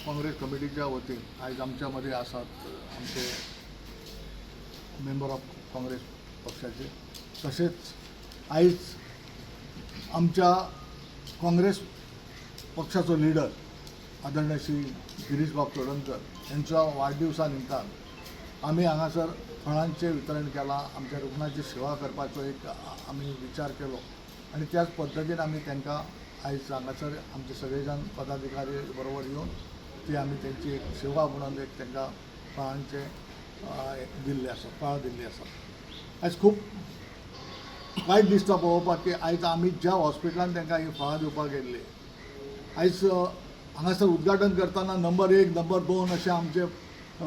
काँग्रेस कमिटीच्या वतीन आयज आमच्या मदें आसात आमचे मेंबर ऑफ काँग्रेस पक्षाचे. तशेंच आयज आमच्या काँग्रेस पक्षाचो लिडर आदरणीय श्री गिरीशबाब चोडणकर यांच्या वाडदिवसा निमतान आमी हांगासर फळांचें वितरण केलां. आमच्या रुग्णाची सेवा करपाचो एक आमी विचार केलो आनी त्याच पद्दतीन आमी तांकां आयज हांगासर आमचे सगळे जाण पदाधिकारी बरोबर येवन ती आमी तेंची एक सेवा म्हणून एक तांकां फळांचें दिल्लें आसा, फळां दिल्लीं आसा. आयज खूब वायट दिसता पळोवपाक की आयज आमी ज्या हॉस्पिटलान तांकां हीं फळां दिवपाक गेल्लीं, आयज हांगासर उद्घाटन करतना नंबर 1, नंबर 2 अशे आमचे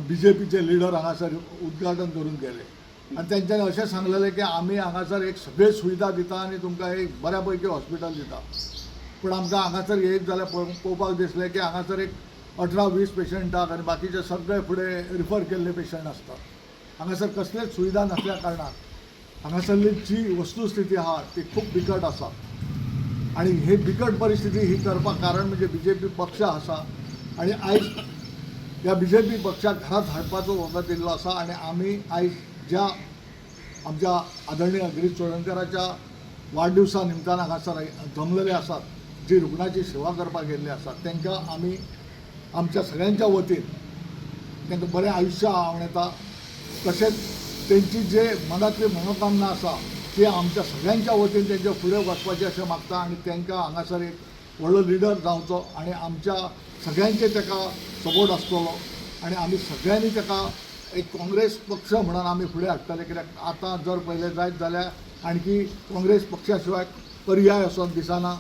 बीजेपीचे लिडर हांगासर उद्घाटन करून गेले आनी तेंच्यांनी अशें सांगलेलें की आमी हांगासर एक सगळी सुविधा दिता आनी तुमकां एक बऱ्या पैकी हॉस्पिटल दिता. पूण आमकां हांगासर येयत जाल्यार पळोवपाक दिसलें की हांगासर एक 18-20 पेशंटाक आनी बाकीचे सगळे फुडें रिफर केल्ले पेशंट आसतात. हांगासर कसलेच सुविधा नासल्या कारणान हांगासरली जी वस्तुस्थिती आहा ती खूब बिकट आसा आनी ही बिकट परिस्थिती ही करपाक कारण म्हणजे बीजेपी पक्ष आसा आनी आयज ह्या बीजेपी पक्षाक घरात हाडपाचो वखद दिल्लो आसा. आनी आमी आयज ज्या आमच्या आदरणीय गिरीश चोडणकराच्या वाडदिवसा निमतान हांगासर जमलेले आसात, जी रुग्णाची सेवा करपाक गेल्ली आसात, तांकां आमी आमच्या सगळ्यांच्या वतीन तांकां बरें आयुश्य आंवडेता. तशेंच तेंची जे मनांतली मनोकामना आसा ती आमच्या सगळ्यांच्या वतीन तेंच्या फुडें वचपाचें अशें मागता आनी तांकां हांगासर एक व्हडलो लिडर जावचो आनी आमच्या सगळ्यांचे ताका सपोर्ट आसतलो आनी आमी सगळ्यांनी ताका एक काँग्रेस पक्ष म्हणून आमी फुडें हाडटले, कित्याक आतां जर पळयलें जायत जाल्यार आणखी काँग्रेस पक्षा शिवाय पर्याय असो दिसना.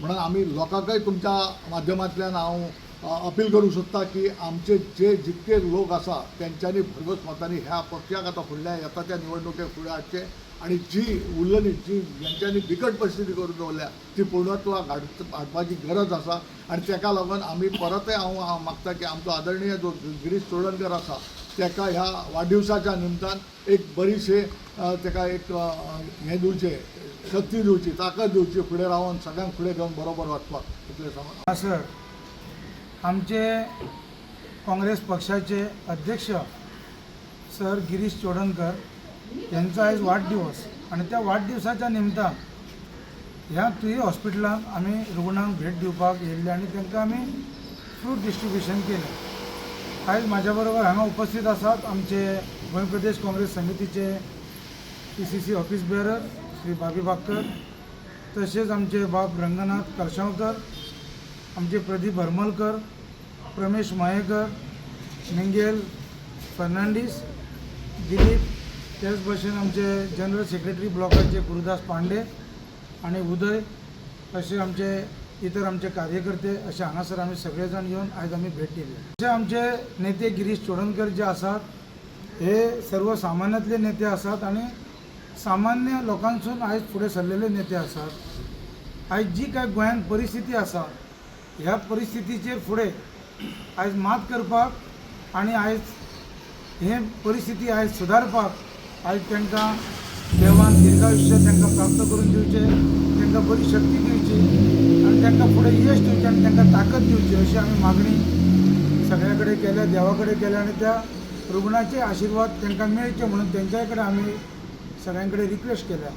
म्हणून आमी लोकांकय तुमच्या माध्यमांतल्यान हांव अपील करूंक सोदता की आमचे जे जितके लोक आसा तेंच्यांनी भरघोस मतांनी ह्या पक्षाक आतां फुडल्या येता त्या निवडणुकेक फुडें हाडचें आनी जी उरलेली, जी हेंच्यांनी बिकट परिस्थिती करून दवरल्या, ती पूर्णत्वाक हाडपाची गरज आसा. आनी ताका लागून आमी परतय हांव हांव मागता की आमचो आदरणीय जो गिरीश चोडणकर आसा ताका ह्या वाडदिवसाच्या निमतान एक बरीशी ताका एक हें दिवचें, शक्ती दिवची, ताकद दिवची, फुडें रावन सगळ्यांक फुडें घेवन बरोबर वचपाक, इतलें सांगून. सर, आमचे काँग्रेस पक्षाचे अध्यक्ष सर गिरीश चोडणकर यांचा आयज वाडदिवस आनी त्या वाडदिवसाच्या निमतान ह्या तुयें हॉस्पिटलांत आमी रुग्णांक भेट दिवपाक येयल्ले आनी तांकां आमी फ्रूट डिस्ट्रिब्युशन केलें. आयज म्हाज्या बरोबर हांगा उपस्थित आसात आमचे गोंय प्रदेश काँग्रेस समितीचे पीसीसी ऑफिस बेरर श्री बाबी बाक्कर, तशेंच आमचे बाब रंगनाथ करशांवकर, आमचे प्रदीप हरमलकर, प्रमेश मयेकर, मिंगेल फर्नांडीस, दिलीप, त्याच भशेन आमचे जनरल सेक्रेटरी ब्लॉकाचे गुरुदास पांडे आनी उदय, अशे आमचे इतर आमचे कार्यकर्ते, अशे हांगासर आमी सगळे जाण येवन आयज आमी भेट दिली. अशे आमचे नेते गिरीश चोडणकर जे आसात हे सर्वसामान्यांतले नेते आसात आनी सामान्य लोकांसून आयज फुडें सरलेले नेते आसात. आयज जी काय गोंयांत परिस्थिती आसा, ह्या परिस्थितीचेर फुडें आयज मात करपाक आनी आयज हे परिस्थिती आयज सुदारपाक आयज तांकां देवान दीर्घायुश्य तांकां प्राप्त करून दिवचें, तांकां बरी शक्ती दिवची आनी तांकां फुडें यश दिवचें आनी तांकां ताकद दिवची अशी आमी मागणी सगळ्या कडेन केल्या, देवा कडेन केल्या आनी त्या रुग्णाचे आशिर्वाद तांकां मेळचे म्हणून तेंच्याय कडेन आमी सगळ्यां कडेन रिक्वेस्ट केल्या.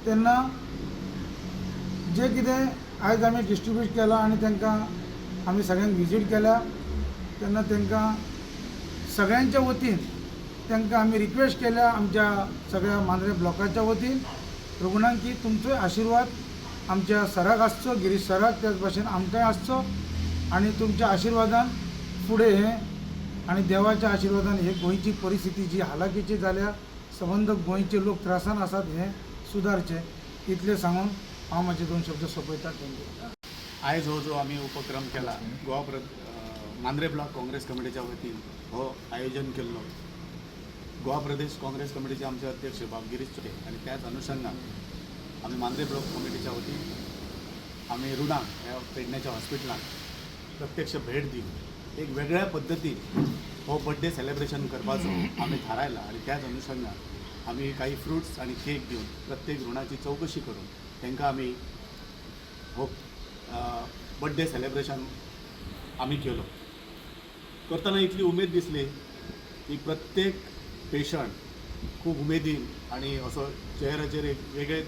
तेन्ना जे कितें आयज आमी डिस्ट्रिब्यूट केलां आनी तांकां आमी सगळ्यांक विजीट केल्या, तेन्ना तांकां सगळ्यांच्या वतीन तांकां आमी रिक्वेस्ट केल्या आमच्या सगळ्या मांद्रे ब्लॉकाच्या वतीन रुग्णांक की तुमचोय आशिर्वाद आमच्या सराक आसचो, गिरीश सराक, त्याच भाशेन आमकांय आसचो आनी तुमच्या आशिर्वादान फुडें हें आनी देवाच्या आशिर्वादान हे गोंयची परिस्थिती जी हालाकीची जाल्या, सबंद गोंयचे लोक त्रासान आसात, हें सुदारचें, इतलें सांगून हांव म्हाजे दोन शब्द सोंपयता. Thank you. आयज हो जो आमी उपक्रम केला, गोवा प्र मांद्रे ब्लॉक काँग्रेस कमिटीच्या वतीन हो आयोजन केल्लो, गोवा प्रदेश काँग्रेस कमिटीचे आमचे अध्यक्ष बाब गिरीश चोडे आनी त्याच अनुशंगान आमी मांद्रे ब्लॉक कमिटीच्या वतीन आमी रुणाक ह्या पेडण्याच्या हॉस्पिटलांत प्रत्यक्ष भेट दिवन एक वेगळ्या पद्दतीन हो बड्डे सेलिब्रेशन करपाचो आमी थारायला आनी त्याच अनुशंगान आमी काही फ्रुट्स आनी केक दिवन प्रत्येक रुणाची चवकशी करून तांकां आमी हो बड्डे सेलिब्रेशन आमी केलो. करतना इतली उमेद दिसली की प्रत्येक पेशंट खूब उमेदीन आनी असो चेहऱ्याचेर एक वेगळें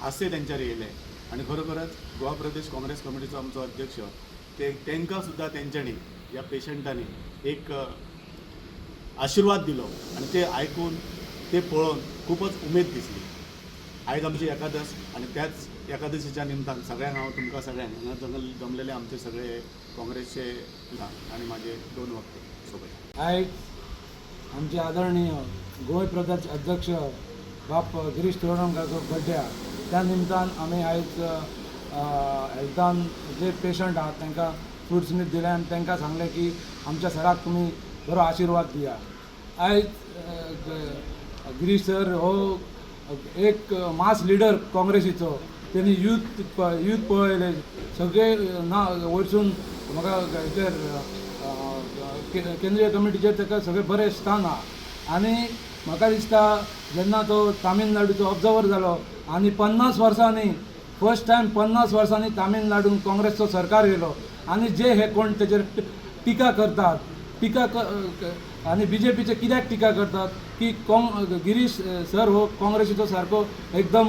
हास्य तेंच्यार येयलें. आनी खरोखरच गोवा प्रदेश काँग्रेस कमिटीचो आमचो अध्यक्ष ते तांकां सुद्दां तेंच्यांनी ह्या पेशंटांनी एक आशिर्वाद दिलो आनी ते आयकून ते पळोवन खुबच उमेद दिसली. आयज आमची एकादस आनी त्याच एकादशीच्या निमतान सगळ्यांक हांव तुमकां सगळ्यांक हांगा जमलेले आमचे सगळे काँग्रेसचे आनी माझे दोन वक्ते सोबत. आयज आमचे आदरणीय गोंय प्रदेश अध्यक्ष बाप गिरीश चोडणकाराचो बड्डे आहा. त्या निमतान आमी आयज हेल्थान जे पेशंट आहात तांकां फ्रुट्स बी दिले आनी तांकां सांगलें की आमच्या सराक तुमी बरो आशिर्वाद दिया. आयज गिरीश सर हो एक मास लिडर काँग्रेसीचो. तेणी यूथ यूथ पळयले सगळे ना वयरसून म्हाका हेचेर केंद्रीय कमिटीचेर ताका सगळें बरें स्थान आहा. आनी म्हाका दिसता जेन्ना तो तामिळनाडूचो ऑब्जर्वर जालो आनी 50 वर्सांनी फर्स्ट टायम 50 वर्सांनी तामिळनाडून काँग्रेसचो सरकार येयलो. आनी जे हे कोण तेजेर टिका करतात, टिका आनी बी जे पीचे कित्याक टिका करतात की गिरीश सर हो काँग्रेसीचो सारको एकदम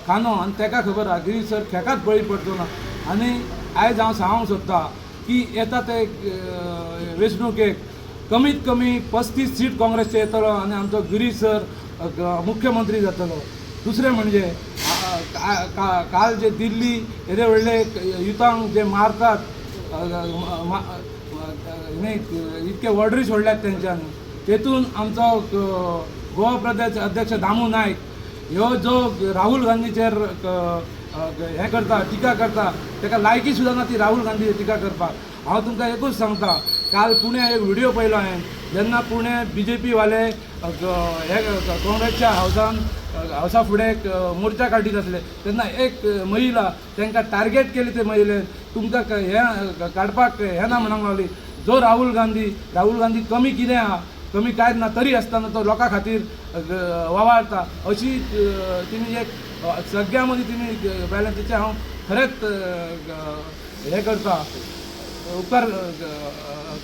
खानो आनी ताका खबर आहा गिरीश सर खेकाच बळी पडचो ना. आनी आयज हांव सांगूंक सोदता की येता ते वेंचणुकेक कमीत कमी 35 सीट काँग्रेसचे येतलो आनी आमचो गिरीश सर मुख्यमंत्री जातलो. दुसरें म्हणजे काल जे दिल्ली येदे व्हडले युथांक जे मारतात, न्ही इतके ऑर्डरी सोडल्यात तेंच्यांनी, तेतून आमचो गोवा प्रदेश अध्यक्ष दामू नायक ह्यो जो राहुल गांधीचेर हें करता, टिका करता, ताका लायकी सुद्दां ना ती राहुल गांधीचेर टिका करपाक. हांव तुमकां एकूच सांगता, काल पुण्या एक व्हिडिओ पळयलो हांवें, जेन्ना पुणे बी जे पी वाले हे काँग्रेसच्या हावसान हावसा फुडें एक मोर्चा काडीत आसले तेन्ना एक महिला तांकां टार्गेट केली. ते महिलेन तुमकां हें काडपाक हें ना म्हणूंक लागली. जो राहुल गांधी, राहुल गांधी कमी कितें आहा, कमी कांयच ना, तरी आसतना तो लोकां खातीर वावरता अशी तिणी एक सगळ्यां मदीं तिणी बॅलन्स. तेचें हांव खरेंच हें करता, उपकार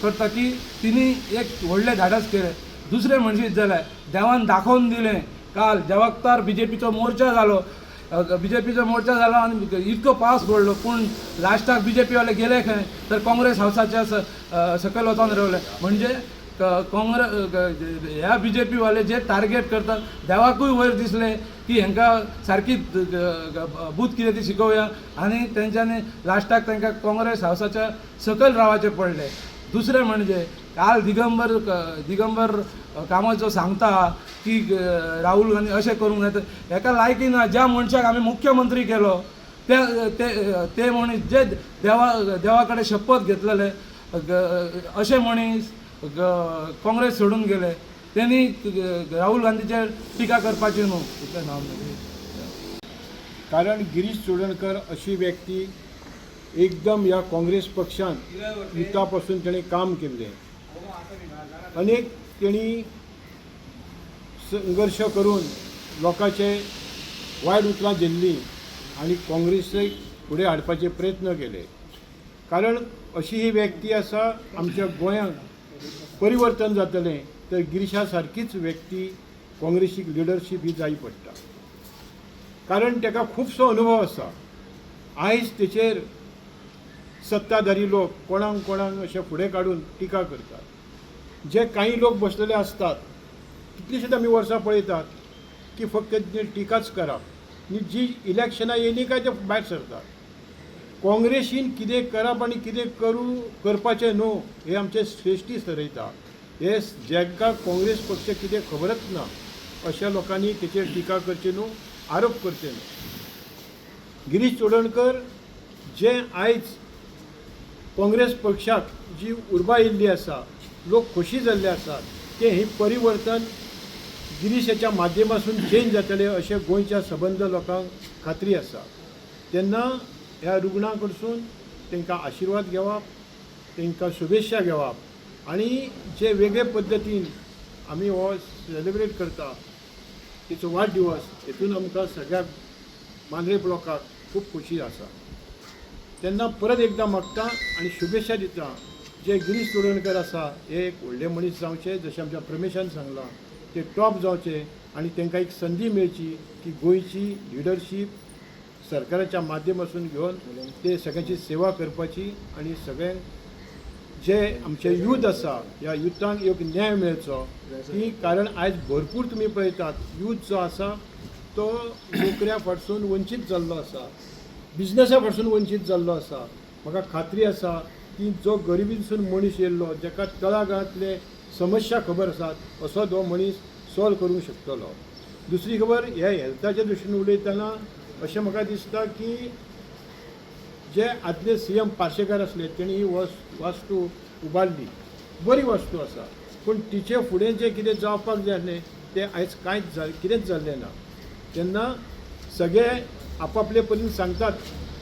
करता की तिणी एक व्हडलें धाडस केलें. दुसरें म्हणशीत जाल्यार देवान दाखोवन दिलें काल ज्या वक्तार बी जे पीचो मोर्चा जालो, बी जे पीचो मोर्चा जालो आनी इतको पावस पडलो, पूण लास्टाक बी जे पी वाले गेले खंय तर काँग्रेस हावसाच्या सकयल वचोन रावले. म्हणजे काँग्रेस ह्या बी जे पी वाले जे टार्गेट करतात, देवाकूय वयर दिसलें की हांकां सारकी बूद कितें ती शिकोवया आनी तेंच्यांनी लास्टाक तांकां काँग्रेस हावसाच्या सकयल रावचें पडलें. दुसरें म्हणजे काल दिगंबर दिगंबर कामत जो सांगता की राहुल गांधी अशें करूंक जाय, तर हेका लायकी ना. ज्या मनशाक आमी मुख्यमंत्री केलो ते ते ते मनीस जे देवा कडेन शपथ घेतलेले अशे मनीस काँग्रेस सोडून गेले, तेणी राहुल गांधीचेर टिका करपाची न्हू, इतलें सांगून. कारण गिरीश चोडणकर अशी व्यक्ती एकदम ह्या काँग्रेस पक्षान युथा पासून तेणें काम केल्लें, अनेक तेणी संघर्श करून लोकांचे वायट उतरां झेल्लीं आनी काँग्रेसीक फुडें हाडपाचे प्रयत्न केले. कारण अशी ही व्यक्ती आसा आमच्या गोंयांत परिवर्तन जातलें तर गिरीशा सारकीच व्यक्ती काँग्रेसीक लिडरशीप ही जाय पडटा. कारण ताका खुबसो अनुभव आसा. आयज तेचेर सत्ताधारी लोक कोणाक कोणाक अशें फुडें काडून टिका करतात. जे कांय लोक बसलेले आसतात कितलींशींच आमी वर्सां पळयतात की फक्त टिकाच करप आनी जी इलेक्शनां येयलीं काय ते भायर सरतात. काँग्रेसीन कितें करप आनी कितें करूं करपाचें न्हू हें आमचें श्रेश्ठी थरयता. हे जांकां काँग्रेस पक्ष कितें खबरच ना अशा लोकांनी तेचेर टिका करची न्हू, आरोप करचे न्हू. गिरीश चोडणकर जे आयज काँग्रेस पक्षाक जी उर्बा येयल्ली आसा, लोक खोशी जाल्ले आसात, ते ही परिवर्तन गिरीशाच्या माध्यमासून चेंज जातलें अशें गोंयच्या सबंद लोकांक खात्री आसा. तेन्ना ह्या रुग्णां कडसून तांकां आशिर्वाद घेवप, तांकां शुभेच्छा घेवप आनी जे वेगळे पद्दतीन आमी हो सेलिब्रेट करता तेचो वाडदिवस, हेतून आमकां सगळ्या मांद्रे ब्लॉकाक खूब खोशी आसा. तेन्ना परत एकदां मागता आनी शुभेच्छा दिता. जे गिरीश चोडणकर आसा हे एक व्हडले मनीस जावचे, जशें आमच्या प्रमेशान सांगलां, ते टॉप जावचे आनी तांकां एक संदी मेळची की गोंयची लिडरशीप सरकाराच्या माध्यमासून घेवन ते सगळ्यांची सेवा करपाची आनी सगळ्यांक जे आमचे यूथ आसा ह्या युथांक एक न्याय मेळचो की, कारण आयज भरपूर तुमी पळयतात यूथ जो आसा तो नोकऱ्या फाटसून वंचीत जाल्लो आसा, बिजनसा फाटसून वंचीत जाल्लो आसा. म्हाका खात्री आसा की जो गरिबींसून मनीस येयल्लो, जाका तळागाळांतले समस्या खबर आसात, असो हो मनीस सॉल्व करूंक शकतलो. दुसरी खबर, ह्या हेल्थाच्या दृश्टीन उलयतना अशें म्हाका दिसता की जे आदले सीएम पार्सेकार आसले तेणी ही वास्तू उबारली, बरी वास्तू आसा, पूण तिचे फुडें जें कितें जावपाक जाय आसलें तें आयज कांयच कितेंच जाल्लें ना. तेन्ना सगळे आपापले परीन सांगतात,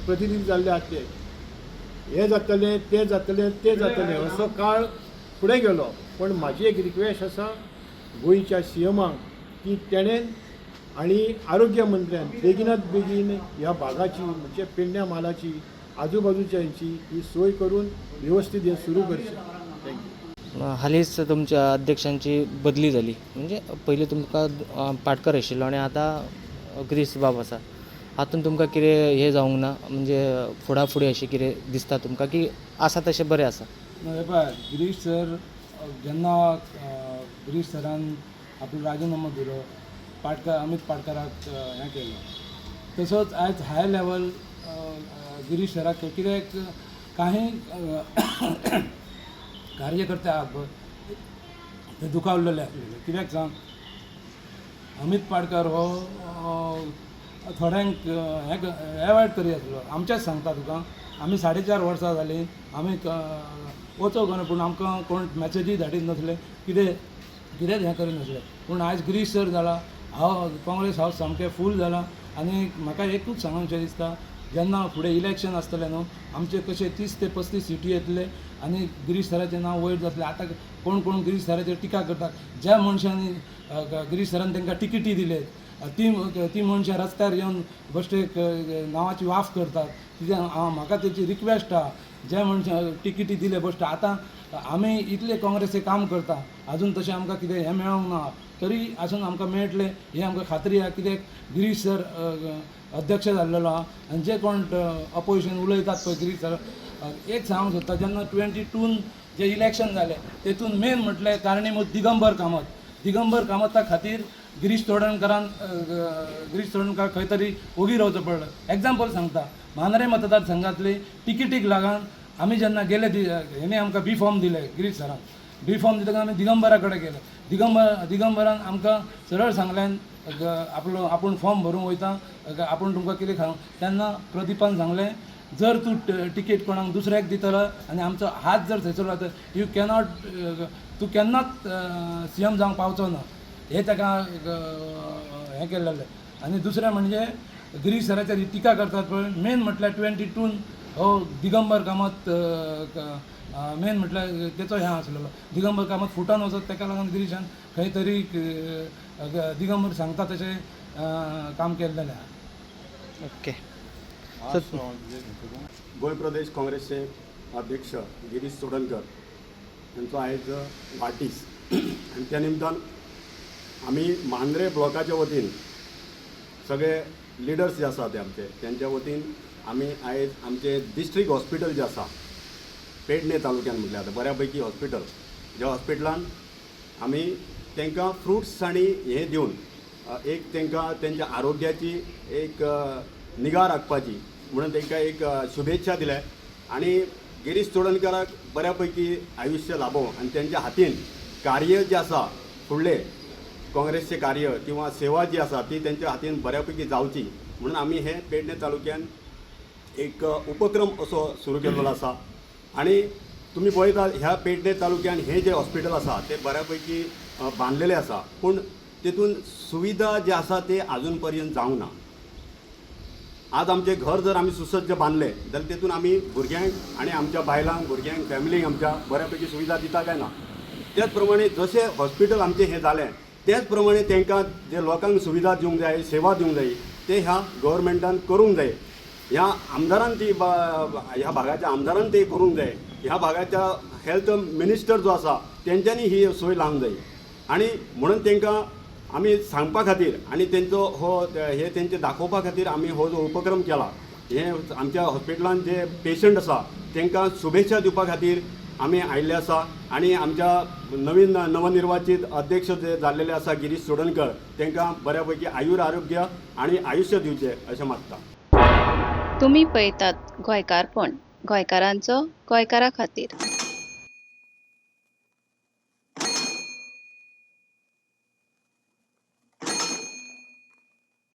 प्रतिनिधी जाल्ले आहात ते हें जातलें, तें जातलें, तें जातलें, असो काळ फुडें गेलो. पूण म्हाजी एक रिक्वेस्ट आसा गोंयच्या सीएमाक की तेणेन आनी आरोग्य मंत्र्यान बेगिनात बेगीन ह्या भागाची, म्हणजे पेडण्या म्हालाची, आजूबाजूच्या हेंची ही सोय करून व्यवस्थीत हें सुरू करचें. Thank you. हालींच तुमच्या अध्यक्षांची बदली जाली, म्हणजे पयलीं तुमकां पाटकर आशिल्लो आनी आतां गिरीश बाब आसा. हातून तुमकां कितें हें जावंक ना, म्हणजे फुडा फुडें अशें कितें दिसता तुमकां की आसा तशें बरें आसा? हे पळय, गिरीश सर जेन्ना गिरीश सरान आपलो राजिनामो दिलो, पाटकार अमीत पाटकाराक हें केलो, तसोच आयज हाय लेवल गिरीश सराक, कित्याक काही कार्यकर्ते आहात पळय ते दुखावलेले आसलेले. कित्याक सांग, अमीत पाडकर हो थोड्यांक हें एवॉयड करी आसलो. आमचेंच सांगता तुका, आमी 4.5 वर्सां जालीं आमी वचोंक ना, पूण आमकां कोण मॅसेजूय धाडीत नासले, कितें कितेंच हें करिनासले. पूण आयज गिरीश सर जाला, हांव काँग्रेस हावस सामकें फूल जालां. आनी म्हाका एकूच सांगूंकशें दिसता, जेन्ना फुडें इलेक्शन आसतलें न्हू, आमचे कशे 30 ते 35 सिटी येतले आनी गिरीश सराचें नांव वयर जातलें. आतां कोण कोण गिरीश सराचेर टिका करतात, ज्या मनशांनी गिरीश सरान तांकां तिकेटी दिले ती ती मनशां रस्त्यार येवन बश्टे नांवाची वाफ करतात. कित्याक म्हाका तेची रिक्वेस्ट आहा, ज्या मनशां तिकेटी दिले बश्टे, आतां आमी इतले काँग्रेसीक काम करता, आजून तशें आमकां कितें हें मेळोंक ना, तरी आसून आमकां मेळटलें हें आमकां खात्री आहा. कित्याक गिरीश सर अध्यक्ष जाल्लेलो आहा आनी जे कोण अपोजिशन उलयतात पळय गिरीश सर, एक सांगूंक सोदता, जेन्ना 22 जे इलेक्शन जालें तेतून मेन म्हटल्यार कारणीभूत दिगंबर कामत. दिगंबर कामता खातीर गिरीश चोडणकारान गिरीश चोडणकार खंय तरी ओगी रावचो पडलो. एग्जाम्पल सांगता, मांद्रे मतदारसंघातली तिकेटीक लागून आमी जेन्ना गेले, हेणे आमकां बी फॉर्म दिले, गिरीश सरान बी फॉर्म दितकच आमी दिगंबरा कडेन गेले. दिगंबरान आमकां सरळ सांगल्यान आपलो आपूण फॉर्म भरूंक वयता, आपूण तुमकां कितें सांग. तेन्ना प्रदीपान सांगलें, जर तूं टिकेट कोणाक दुसऱ्याक दितलो आनी आमचो हात जर थंयसर वता, you cannot, तूं केन्नाच सीएम जावंक पावचो ना, हें ताका हें केल्लें. आनी दुसरें म्हणजे गिरीश सराचेर टिका करतात पळय, मेन म्हटल्यार 22 हो दिगंबर कामत मेन म्हटल्यार तेचो हें आसलेलो. दिगंबर कामत फुटोन वचत ताका लागून गिरीशान खंय तरी दिगंबर सांगता तशें काम केल्लेलें आहा. ओके. गोंय प्रदेश काँग्रेसचे अध्यक्ष गिरीश चोडणकर यांचो आयज वाडदीस आनी त्या निमतान आमी मांद्रे ब्लॉकाच्या वतीन सगळे लिडर्स जे आसा ते आमचे, तेंच्या वतीन आमी आयज आमचे डिस्ट्रिक्ट हॉस्पिटल जे आसा पेडणे तालुक्यान, म्हटल्यार आतां बऱ्या पैकी हॉस्पिटल, ज्या हॉस्पिटलान आमी तांकां फ्रुट्स आनी हें दिवन एक तांकां तेंच्या आरोग्याची एक निगा राखपाची म्हणून तांकां एक शुभेच्छा दिल्या आनी गिरीश चोडणकराक बऱ्या पैकी आयुश्य लाभो आनी तेंच्या हातीन कार्य जें आसा फुडलें काँग्रेसचें कार्य किंवा सेवा जी आसा ती तेंच्या हातीन बऱ्या पैकी जावची म्हणून आमी हे पेडणे तालुक्यान एक उपक्रम असो सुरू केल्लो आसा. आनी तुमी पळयतात ह्या पेडणे तालुक्यान हें जें हॉस्पिटल आसा तें बऱ्या पैकी बांदलेलें आसा, पूण तेतून सुविधा जे आसा ते आजून पर्यंत जावंक ना. आज आमचें घर जर आमी सुसज्ज बांदलें जाल्यार तेतून आमी भुरग्यांक आनी आमच्या बायलांक, भुरग्यांक, फॅमिलीक आमच्या बऱ्या पैकी सुविधा दिता काय ना. त्याच प्रमाणे जशें हॉस्पिटल आमचें हें जालें त्याच प्रमाणे तांकां जे लोकांक सुविधा दिवंक जाय, सेवा दिवंक जाय, ते ह्या गव्हर्मेंटान करूंक जाय. ह्या आमदारान ती ह्या भागाच्या आमदारान ती करूंक जाय. ह्या भागाच्या हेल्थ मिनिस्टर जो आसा तेंच्यांनी ही सोय लावंक जाय. आनी म्हणून तांकां आमी सांगपा खातीर आनी तेंचो हो हे तेंचे दाखोवपा खातीर आमी हो जो उपक्रम केला, हे आमच्या हॉस्पिटलान जे पेशंट आसा तांकां शुभेच्छा दिवपा खातीर आमी आयिल्ले आसा. आनी आमच्या नवीन नवनिर्वाचित अध्यक्ष जे जाल्लेले आसा गिरीश चोडणकर तांकां बऱ्या पैकी आयुर आरोग्य आनी आयुश्य दिवचें अशें मागता. तुमी पळयतात गोंयकारपण, गोंयकारांचो गोंयकारा खातीर.